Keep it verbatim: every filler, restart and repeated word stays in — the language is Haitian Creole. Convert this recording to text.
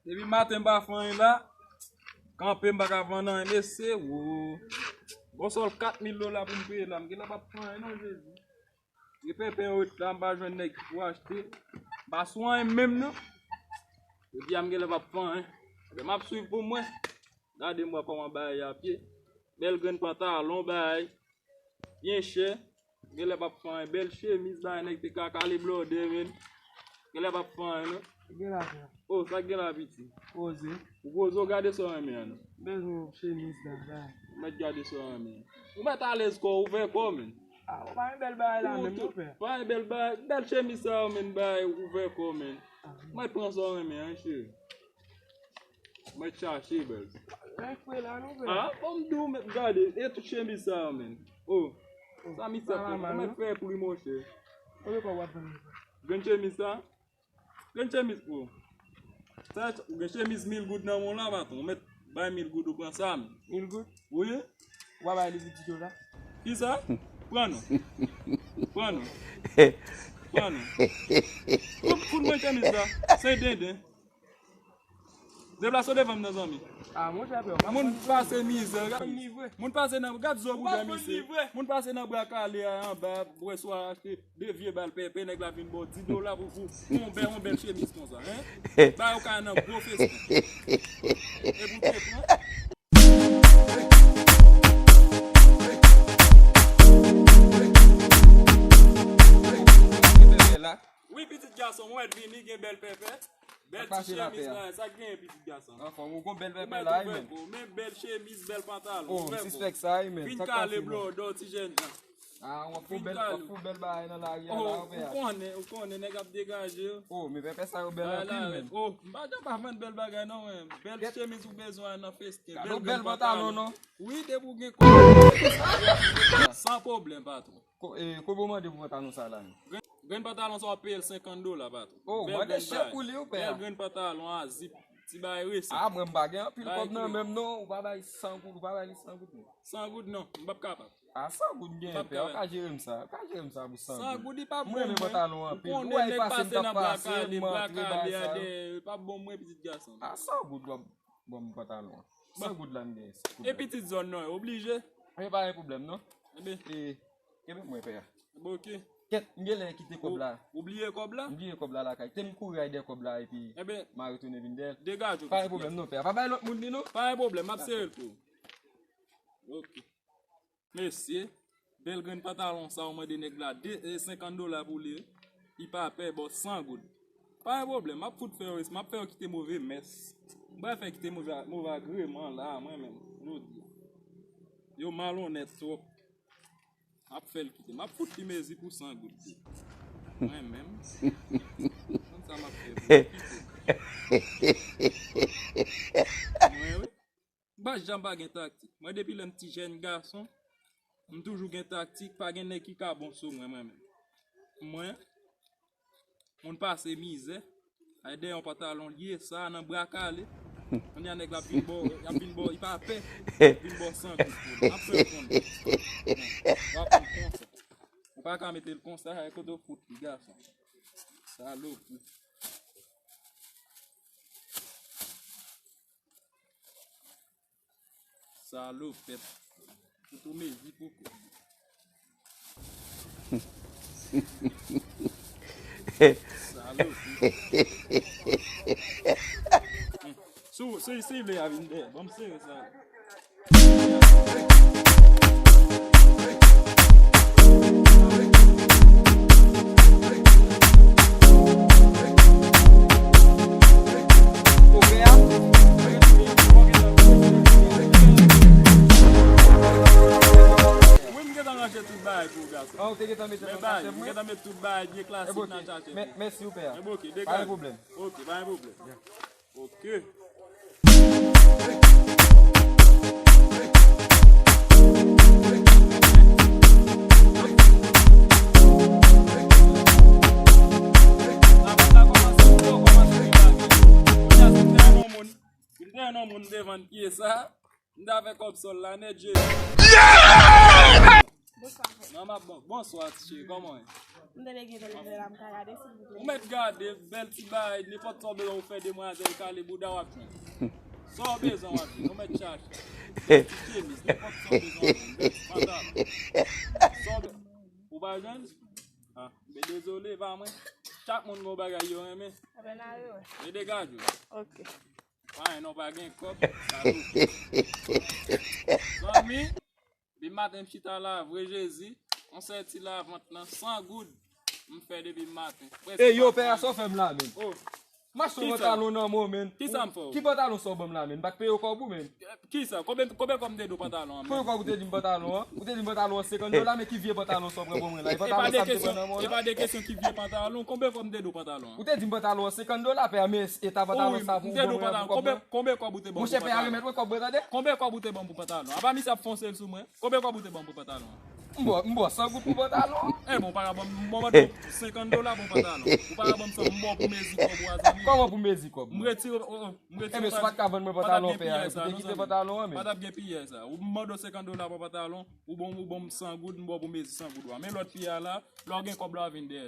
Depi maten m pa fè anyen la. Kanpe m pa ka vann anyen, mesye, wo. Bon, sòl kat mil dola pou m peye la, m genlè p ap fè anyen non, Jezi. Gen pèpè yo ret la, m pa jwenn nèg ki pou achte. M pa sou anyen menm non. Jodi a m genlè p ap fè anyen. Ebyen, m ap swiv pou mwen. Gade m wè kòman bagay yo ap ye. Bèl grenn pantalon, bagay. Byen chè. Genlè p ap fè anyen. Bèl chemiz, bagay nèg te ka kale blòdè, menn. Genlè p ap fè anyen non. Gen la, frè. Oh, sa gen la, piti? Poze. Ou poze, ou gade sa w renmen an non. Bezwen yon chemiz la, bagay. Ou mèt gade sa w renmen an. Ou mèt alèz kò w, ouvè kò w, menn. Ah, ou pa gen bèl bagay la menm non, frè. Pa gen bèl bagay, bèl chemiz sa yo, menn, bagay, ouvè kò w, menn. Ou mèt pran sa w renmen an, cheri. Mwen chache, bèl. Lè fre la, nou, bèl. Ah, bon, m di w, mèt gade, e tout chemiz sa yo, menn. Oh, sa misye ap fè, mèt fè pri, monchè. Konbyen kòb w ap vann li? Grenn chemiz sa? Grenn chemiz, oh. Sa, ou gen chemiz mil goud nan men w la, patwon. Ou mèt bay mil goud, ou pran sa, menn. Mil goud? Wi. Ou pa bay li pou ti dola? Kisa? Pran non. Pran non. Pran non. Fout, fout mwen chemiz la. Se denden. Deplase w devan m nan, zanmi. Ah, monchè, frè, w pa konn li vre. Moun pase mizè, gade. Moun pase nan, gad zo boudè misye. Moun pase nan Bwa Kale a, anba, bwè swa, achte de vye bal pèpè, nèg la vin ba w dis dola pou, pou, pou yon bèl, yon bèl chemiz konsa, hein? Ba yo kay nan gwo festen. Epi w te pran. Wi, pitit gason, mwen vini, gen bèl pèpè. Bèl ti chemiz la, sa k genyen, pitit gason? Anfòm, ou gon bèl pèpè la, wi, menn. Men bèl chemiz, bèl pantalon. Oh, m sispèk sa, wi, menn. Vin kale blòdè, ti jèn jan. Ah, w ap fè bèl, w ap fè bèl bagay nan lari a la, ou konnen, ou konnen, nèg ap degaje yo. Oh, men pèpè sa yo bèl anpil, menn. Oh, m pa janm pa vann bèl bagay, non, men. Bèl chemiz ou bezwen nan festen. Gade yon bèl pantalon, non. Wi, depi w gen kòb. San pwoblèm, patwon. Ko-, e, konbyen w mande pou pantalon sa la, menn? Grenn, grenn pantalon sa w ap peye l senkant dola, patwon. Oh, mande chè pou li, wi, pè a. Bèl grenn pantalon a zip, ti bagay resi. Ah, mwen m pa gen anpil kòb nan men m non, ou pa bay san goud, ou pa bay li san goud non. San goud non, m p ap kapab. Ah, san goud m genyen, pè a, ou ka jere m sa, ou ka jere m sa pou san goud. San goud li p ap bon mwen. Mwen renmen pantalon anpil. Ou wè e pase m t ap pase, m antre bay sa. Li p ap bon mwen, pitit gason. Ah, san goud w ap ban m pantalon an. San goud la m gen pou mwen. E pitit zòn nan, oblije. E pa gen pwoblèm non. Enben. E, kenbe mwen pè a. Enben, oke. Kèt, m genlè kite kòb la. Ou bliye kòb la? M bliye kòb la lakay. Te m kouri al dèyè kòb la epi m a retounen vin dèyè l. Degaje w. Pa gen pwoblèm non pè a. Pa bay lòt moun li non. Pa gen pwoblèm, m ap sere l pou ou. Oke. Mesye, bèl grenn pantalon sa ou mande nèg la de, e, senkant dola pou li, wi. Li pa pè, bò, san goud. Pa gen pwoblèm, m ap fout fè yo, m ap fè yo kite move mès. M pral fè kite move, move agreman la, mwen menm, jodi a. Yo malonèt twòp. M ap fè l kite. M ap fout li mezi pou san goud tou. Mwen menm. Konn sa m ap fè pou yo kite. Mwen, wi. M pa janm pa gen taktik. Mwen, depi lè m ti jèn gason, m toujou gen taktik, pa gen nèg ki ka bon sou mwen, mwen menm. Mwen, moun pase mizè, ay dèyè yon pantalon lye, sa nan bra kale. Kounye a nèg la ap vin bò, y ap vin bò, li pa pè, vin bò san goud pou li. M ap fè l konnen. W ap konn konsa. Ou pa ka mete l konsa, ay kote w fout li, gason. Salopri. Salopèt. Ou tou mezi pou kou. Salopèt. Si w, si, si w vle a vin dèyè, ban m sere sa. Wi, m gentan ranje tout bagay pou ou, gason. Ah, ou te gentan mete nan sachè pou mwen? M gentan met tout bagay byen klasik nan sachè pou ou. Mèsi, pè a. Enben, oke, degaje. Pa gen pwoblèm. Oke, pa gen pwoblèm. Oke. Vin dèyè nan moun, vin dèyè nan moun devan pye sa. M ta fè kòb sòl la nèt, Jezi. Non, m ap bon. Bonswa, ti cheri, kòman w ye? M te leve lè la, m ka gade, silvouplè. Ou mèt gade, bèl ti bagay, nenpòt sa w bezwen ou fè demwazèl kale bouda w ap jwenn. Sa w bezwen w ap jwenn, ou mèt chache. Bèl ti chemise, nenpòt sa w bezwen w ap jwenn, bèl ti pantalon. Sa w be-, ou pa jwenn? Ah, men dezole, pa mwen. Chak moun gen yon bagay yo renmen. Apre n a yo. Men degaje w. Ok. Pa gen, non, pa gen kòb. Zanmi, depi maten m chita la, vre Jezi, yon sèl ti lavant nan, san goud, m fè depi maten. Prèske. E yo, pè a, sa w fè m la, menm. Oh. M achte yon pantalon nan men w, menm. Kisa m fè w? Ki pantalon sa w ban m la, menm? M pa t peye w kòb ou, menm. Kisa? Konbyen, konbyen kòb m te dwe w pantalon an, menm? Konbyen kòb ou te di m pantalon an? Ou te di m pantalon an senkant dola, men ki vye pantalon sa w pran ban mwen la? E pantalon sa m te pran nan men w la? E pa de kesyon ki vye pantalon. Konbyen kòb m te dwe w pantalon an, menm? Ou te di m pantalon an senkant dola, pè a, men eta pantalon sa pou w ban mwen an pou kòb la? Konbyen, konbyen kòb ou te ban m pou pantalon? Monchè, pè a, remèt mwen kòb mwen, tande? Konbyen kòb ou te ban m pou pantalon? Apa misye ap fonse l sou mwen? Konbyen kòb ou te ban m pou pantalon an? M ba w, m ba w san goud pou pantalon an. E bon, ou pa ka ban m, m ba w senkant dola pou pantalon. Ou pa ka ban m san, m ba w pou mezi kòb ou a, zanmi. Kòman pou mezi kòb? M retire, oh, oh, m retire. Ebyen, si w pa t ka vann mwen pantalon, pè a, ou te kite pantalon an, men. Pa t ap gen piyay sa. Ou mande w senkant dola pou pantalon, ou ban, ou ban m san goud, m ba w pou mezi san goud ou a. Men lòt piyay la, lè w gen kòb la, w vin dèyè.